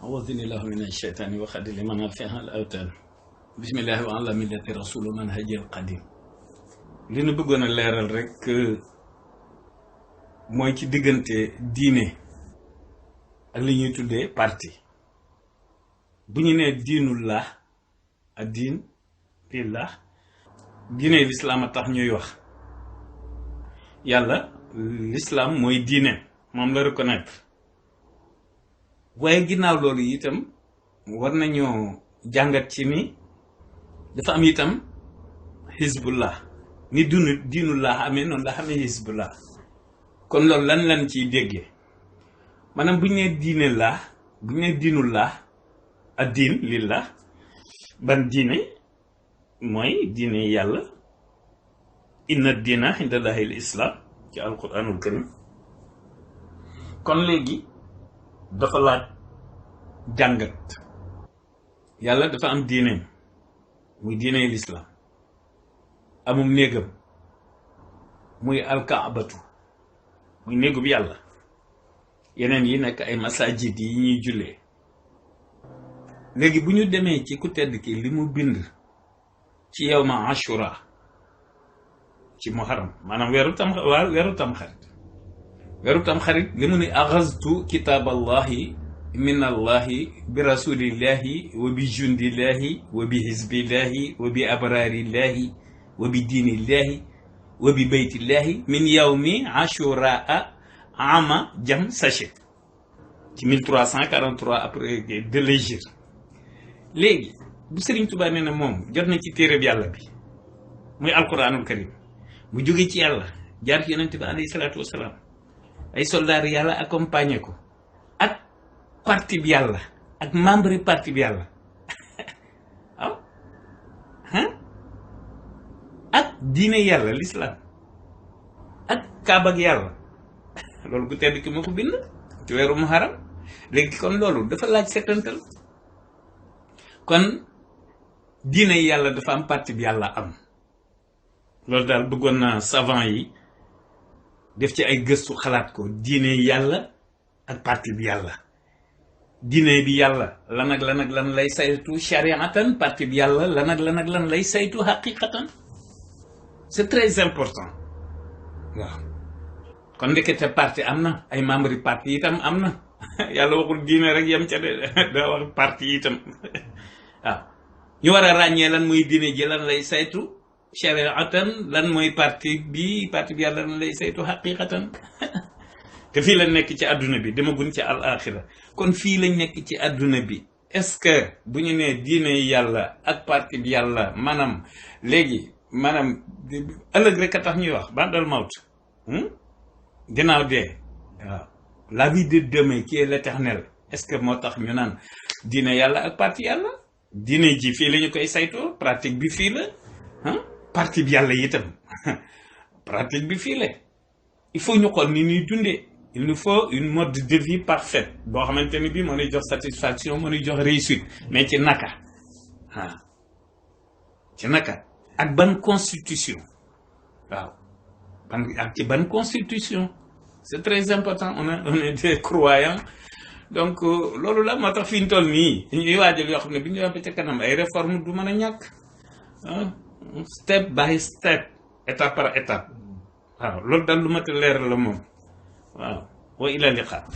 أعوذني الله من الشيطان وخد لمن فيها الأوتان بسم الله وعلى ملة رسول من هجي القديم li nu bëggoon a leeral rek mooy ci diggante diine ak li ñuy tuddee parti bu ñu nee diinullah ak diin lillah diine l'islam a tax ñuy wax yàlla l'islam mooy diine moom la reconnaître waaye ginnaaw loolu itam war nañoo jàngat ci ni dafa am itam hizbullah ni diinullah amee noonu la xamee hizbullah kon loolu lan ciy déggee maanaam bu ñu nee diine laa bu ñu nee diinullah ak diin lillah ban diine mooy diine yàlla inna diina indallahi al islam ci alquranul karim kon léegi dafa laaj jàngat yàlla dafa am diineem muy diine l'islam amum néegam muy alkaabatu muy néegu bi yàlla yeneen yi nekk ay masajid yi ñuy jullee léegi bu ñu demee ci ku tedd ki li mu bind ci yawma ashura ci muharram maanaam weeru tamxarit li mu ne axastu kitaaballahi min allahi bi rasulillahi wa bi jundillahi wa bi hizbillahi wa bi abrarillahi wa bi diinillahi wa bi baytillahi min yawmi ashuraa ama jam sachet ci 1343 après de l'hégire léegi bu Sëriñ Tuubaa nee na moom jot na ci téereb yàlla bi muy alquranul karim mu jóge ci yàlla jaar ci yonent bi alayhi salaatu wasalaam ay soldaar yàlla accompagné ko ak parti bi yàlla ak membre parti bi yàlla waaw ak diine yàlla l'islam ak kaabak yàlla loolu gu tedd ki moo ko bind ci weeru muharram léegi kon loolu dafa laaj setantal kon diine yàlla dafa am parti bi yàlla am loolu daal bëggoon naa savant yi def ci ay gëstu xalaat ko diine yàlla ak parti bi yàlla diine bi yàlla lan ak lan lay saytu shariatan parti bi yàlla lan ak lan lay saytu haqiqatan c'est très important waaw kon ndekete parti am na ay membre yi parti itam am na yàlla waxul diine rek yem ca de daa wax parti itam waaw ñu war a ràññee lan mooy diine ji lan lay saytu shariatan lan mooy parti bi yàlla lan lay saytu haqiqatan te fii lañ nekk ci àdduna bi demagun ci al axira kon fii lañ nekk ci àdduna bi est-ce que bu ñu nee diine yàlla ak parti bi yàlla maanaam léegi maanaam ëllëg rek a tax ñuy wax bandal mawt ginnaaw dee waaw la vie de demain qui est l'éternel est-ce que moo tax ñu naan diine yàlla ak parti yàlla diine ji fii la ñu koy saytoo pratique bi fii la parti bi yàlla itam pratique bi fii la il faut ñu xool ni ñuy dundee il nous faut une mode de vie parfaite boo xamante ni bii moo ñuy jox satisfaction moo ñuy jox réussite mais ci naka ci naka ak ban constitution waaw ban constitution c'est très important on est des croyants donc loolu la moo tax fi ñu toll nii ñuy waajal yoo xam ne bi ñu yóbbee ca kanam ay réforme du mën a ñàkk step by step étape par étape waaw loolu daal lu mat a leer la moom waaw wa ila liqa